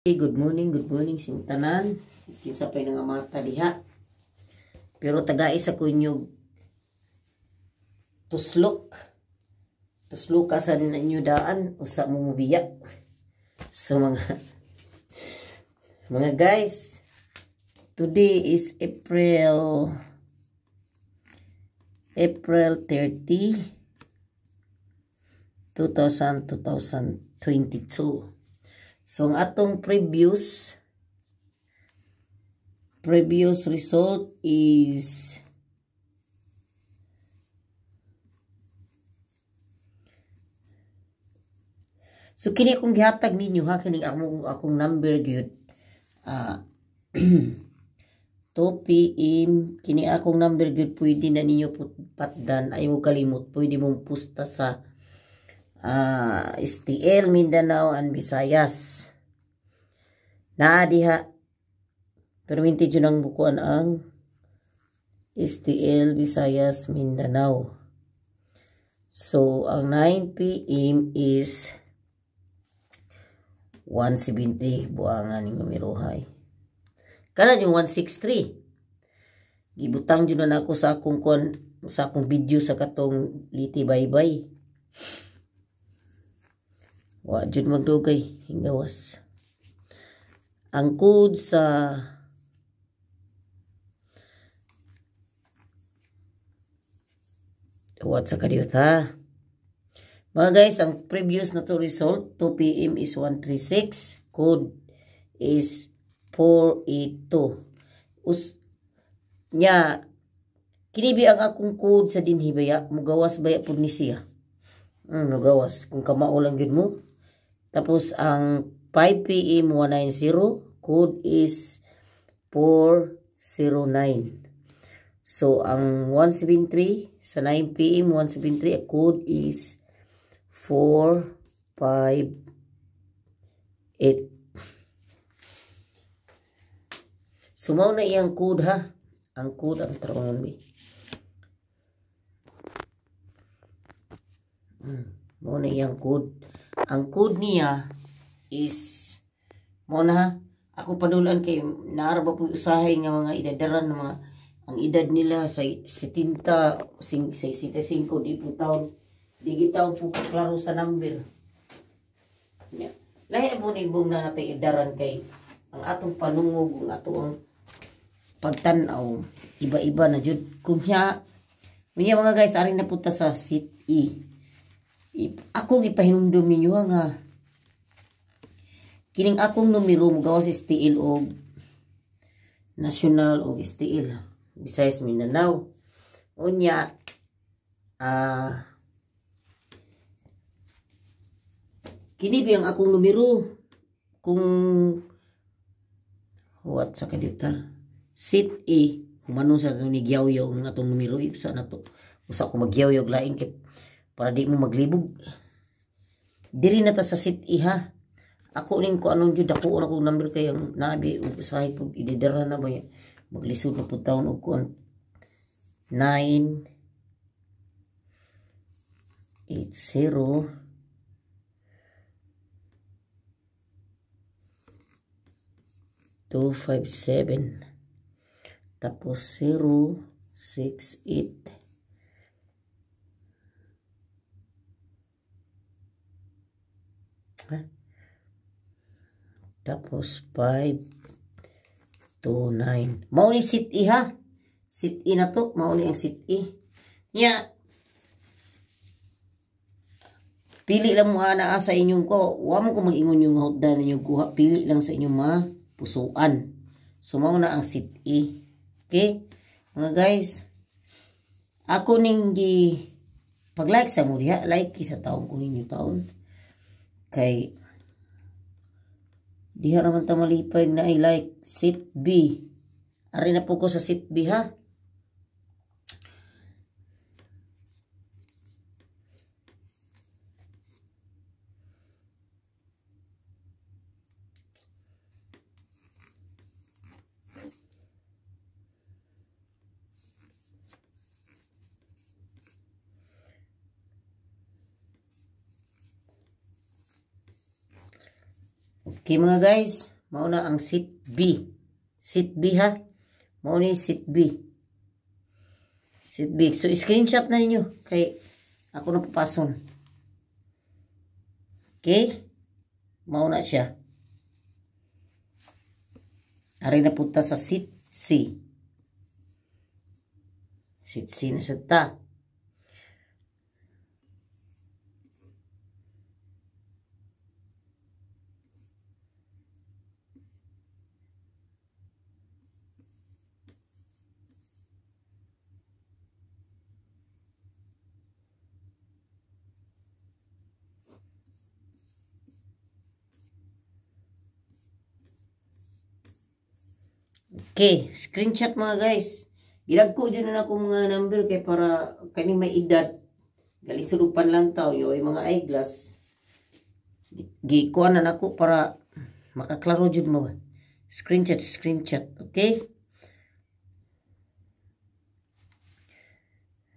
Hey, good morning sing tanan. Kinsa pa'y nangamata diha. Pero tagai sa kunyog tuslok. Tuslok ka sa ninyo daan usa mo mubiya. So mga guys, today is April 30, 2022. So ang atong previous result is so kini akong gihatag ninyo ha, kining akong number gyud 2 PM kini akong number gyud, pwede na ninyo patdan, ay mo kalimot, pwede mong pusta sa STL Mindanao and Visayas. Naa diha. Pero minti dyan ang bukuan ang STL Visayas Mindanao. So ang 9 PM is 170 buangan ning numero hay. Kana yung 163. Gibutang jud na ako sa akong kuan, sa akong video sa katong liti baybay. Wa jud magdugay hingawas. Ang code sa what sa kadiyot ha. Mga guys, ang previous na to result 2 PM is 136, code is 482. Us nya kini bi ang akong code sa dinhi baya, mugawas baya pud ni siya. Mugawas kung kamao lang gyud mo. Tapos ang 5 PM 190, code is 409. So ang 173 sa 9 PM 173, code is 458. So mao na iyang code ha. Ang code ang tarongon mi. Mao na iyang code. Ang code niya is mao na ha. Ako panulan kay naara ba po usahay nga mga idadaran ng mga ang edad nila sa 70, 65 di po taon. Di gitaw po klaro sa number. Yeah. Lahi na po nibong na natin idaran kay ang atong panungog, ang atong pagtan-aw, iba-iba na jud. Kung siya, unya mga guys, ari na punta sa seat E. Akong ipahinumdum ninyo nga kining akong numero mugawas STL og national og STL Visayas Mindanao. Unya kini bi ang akong numero kung what sa kadita seat E humanon sa ni gyaw-yaw ang atong numero, usa na to, usa ko magyaw-yaw lain kay para di mo maglibog. Diri na ta sa seat E ha. Ako ning ko anong jud dako na kong number kay ang nabi usahay pud ididara na ba ya. Maglisod na pud taon og kuan 9 8 0 2 5 7 tapos 0 6 8. Ha? Tapos 5 2 9. Mao ni seat E ha. Seat E na to, mao ni ang seat E. Nya pili lang mo ana sa inyong ko. Wa mo ko mag-ingon yung hotdan ninyong kuha, pili lang sa inyong mga pusuan. So mao na ang seat E. Okay? Mga guys, ako ning gi pag-like sa mo diha, like sa taon ko ninyo taon. Kay diha raman ta malipay na i like seat B. Ari na po ko sa seat B ha. Okay mga guys, mauna ang seat B. Seat B ha. Mauna yung seat B. Seat B. So screenshot na ninyo kay ako na papason. Okay? Mauna siya. Ari na punta sa seat C. Seat C na sa ta. Okay, screenshot mga guys. Gilagko dyan na ako mga number kay para kani may edad. Galisulupan lang tao yo ay mga eyeglass. Gikuan na nako para makaklaro jud mo. Screenshot, screenshot, okay?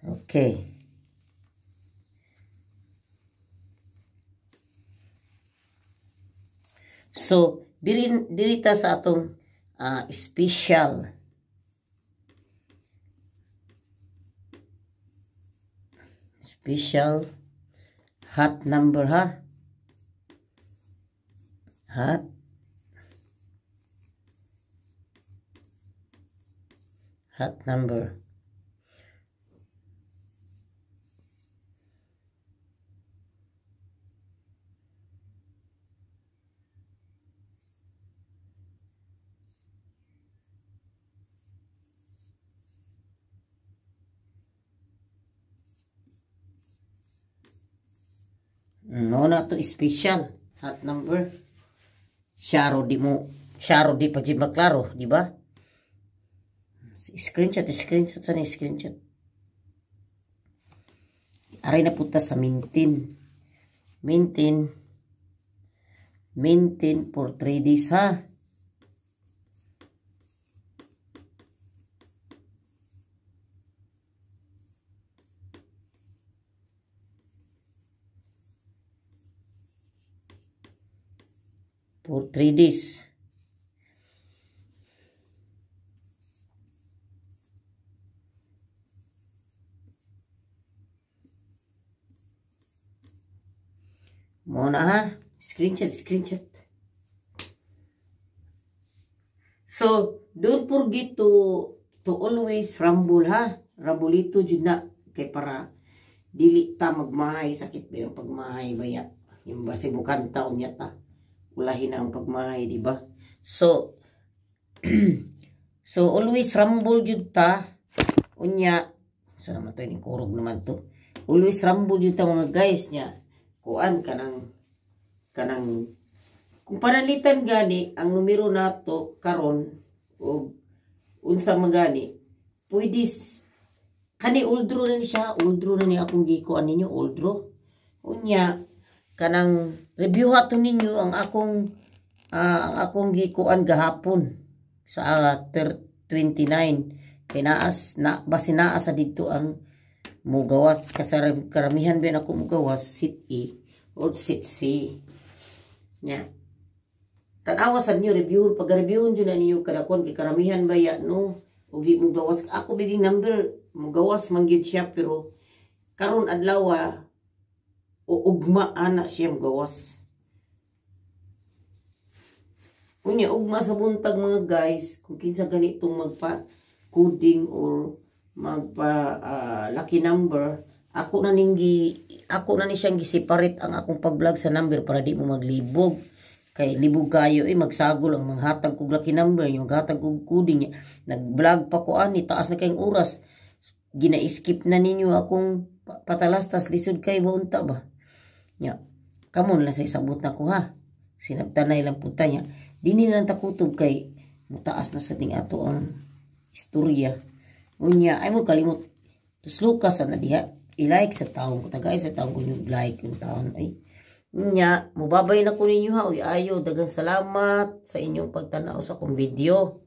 Okay. So, diri ta sa atong special hot number ha. Hot number. No na to special hot number. Syaro di mo, syaro di pa di maklaro, di ba? Screenshot, screenshot sana screenshot. Aray na punta sa maintain. Maintain. Maintain for 3 days ha. For 3 days. Muna ha. Screenshot, screenshot. So, don't forget to always rumble ha. Rambulito jud na kay para dili ta magmahay, sakit ba yung pagmahay baya. Yung basig bukan taon niya ta. Ulahin na ang pagmahay, di ba? So, so always rumble jud ta. Unya, sa naman to, ini kurog naman to. Always rumble jud ta mga guys niya. Kuan kanang kung panalitan gani ang numero nato karon og unsa magani pwede kani oldro na ni siya, oldro na ni akong gikuan ninyo, oldro. Unya kanang review hato ninyo ang akong gikuan gahapon sa 29 kay naas na basi naa sa didto ang mugawas kasar karamihan ba ako mugawas sit E or sit C nya. Tan-awa sa ninyo review, pag review jud na ninyo kada kon kay karamihan ba ya no og di mugawas. Ako biging number mugawas man gyud siya pero karon adlaw o ugma ana siya mugawas. Unya ugma sa buntag mga guys, kung kinsa ganitong magpa coding or magpa lucky number, ako na ni siyang giseparate ang akong pag-vlog sa number para di mo maglibog. Kay libog kayo eh magsagol ang manghatag kog lucky number, yung maghatag kog coding. Nag-vlog pa ko ani, taas na kayong oras. Gina-skip na ninyo akong patalastas, lisod kay ba unta ba? Nya, kamon lang sa isabot na ko ha. Sinabtanay lang punta niya. Dini na lang takutob kay mutaas na sa ding ato ang istorya. Unya, ay mo kalimot. Tuslo ka sa na diha. I-like sa taong ko. Tagay sa taong ko yung like yung taong. Ay. Unya, mubabay na ko ninyo ha. Uy, ayo, dagang salamat sa inyong pagtanaw sa akong video.